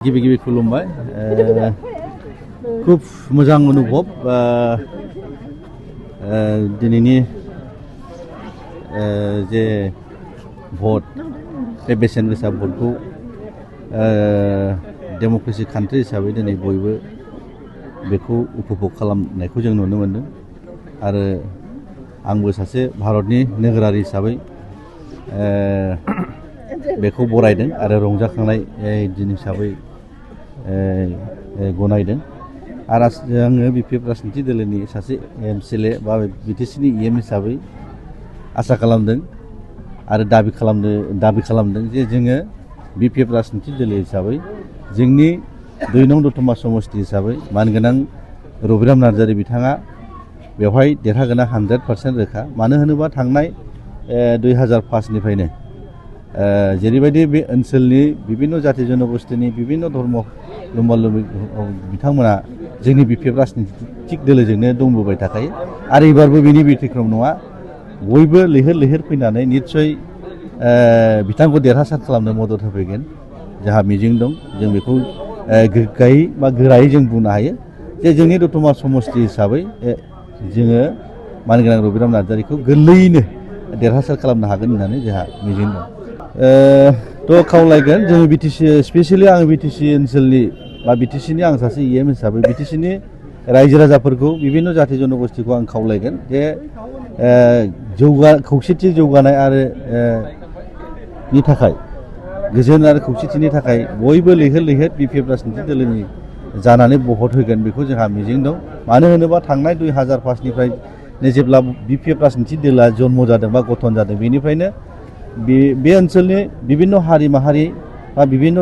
गिबि गिबि खुलुमबाय खुब मोजां अनुभब दिनैनि जे भट बे बेसेन गोसा भटखौ डेम'क्रेसि कान्ट्रि हिसाबै दिनै बयबो बेखौ उपभोग खालामनायखौ जों नुनो मोनदों आरो आंबो सासे भारतनि नोगोरारि हिसाबै बेखौ बरायदों आरो रंजाखांनाय दिन हिसाबै गनायदों आरो आङो बिपिएफ राजनिति दोलोनि सासे एमसिएलए बा बिटिसिनि इएम हिसाबै आसा खालामदों आरो दाबि खालामदों जे जोङो बिपिएफ राजनिति दोलो हिसाबै जोंनि 2 नं दतमा समस्ति हिसाबै मानगोनां रबिराम नार्जारि बिथाङा बेवहाय देरहागोना 100% रोखा मानो होनोबा थांनाय 2005 निफ्रायनो जेरैबायदि बे ओनसोलनि बिभिन्न जाति जनगोष्ठीनि बिभिन्न धर्म लम्बालम्बि बिथांमोना जोंनि बिपिएफ राजनितिक दोलोजोंनो दंबोबाय थाखायो आरो एबारबो बिनि बेतिक्रम नङा बयबो लैहोर लैहोर फैनानै निस्सय बिथांखौ देरहासार खालामनो मदद होफैगोन जोंहा मिजिं दं जों बेखौ गोग्गायै बा गोरायै जों बुंनो हायो जे जोंनि दतमा समस्ति हिसाबै जोङो मानगोनां रबिराम नार्जारिखौ गोरलैयैनो देरहासार खालामनो हागोन होननानै जोंहा मिजिं दं थ' खावलायगोन जोङो बिटिसि स्पेसियेलि आङो बिटिसि ओनसोलनि बा बिटिसिनि आं सासे इएम हिसाबै बिटिसिनि रायजो राजाफोरखौ बिभिन्न जाति जनगोष्ठीखौ आं खावलायगोन जे खौसेथि जौगानाय आरो नि थाखाय गोजोन आरो खौसेथिनि थाखाय बयबो लैहोर लैहोर बिपिएफ राजनिति दोलोनि जानानै भट होगोन बेखौ जोंहा मिजिं दं मानो होनोबा थांनाय 2005 निफ्राय जेब्ला बिपिएफ राजनिति दोलोआ जन्म जादों बा गठन जादों बेनिफ्रायनो बे ओनसोलनि बिभिन्न हारि माहारि बा बिभिन्न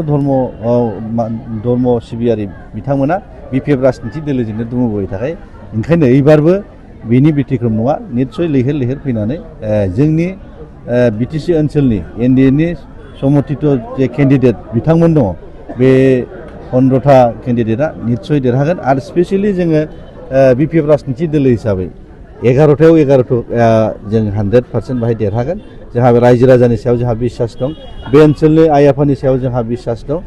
धर्म सिबियारि बिथांमोना बिपिएफ राजनिति दोलोजोंनो दंबोबाय थाखाय ओंखायनो एबारबो बिनि बेतिक्रम नङा निस्सय लैहोर लैहोर फैनानै जोंनि बिटिसि ओनसोलनि एनडिएनि समर्थित जे केन्डिडेट बिथांमोन दङ बे 15था केन्डिडेटआ निस्सय देरहागोन आरो स्पेसियेलि जोङो बिपिएफ राजनिति दोलो हिसाबै 11थायाव 11 जों 100% बाहाय देरहागोन जोंहा रायजो राजानि सायाव जोंहा बिसास दं बे ओनसोलनि आइ आफानि सायाव जोंहा बिसास दं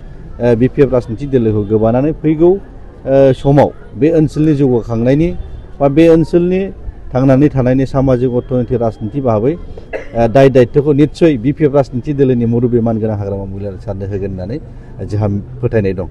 बिपिएफ राजनिति दोलोखौ गोबानानै फैगौ समाव बे ओनसोलनि जौगाखांनायनि बा बे ओनसोलनि थांनानै थानायनि सामाजिक अर्थनैतिक राजनिति भाबै दाय दायित्वखौ निस्सय बिपिएफ राजनिति दोलोनि मुरब्बी मानगोनां हाग्रामा महिला सारनो होगोन होननानै जोंहा फोथायनाय दं।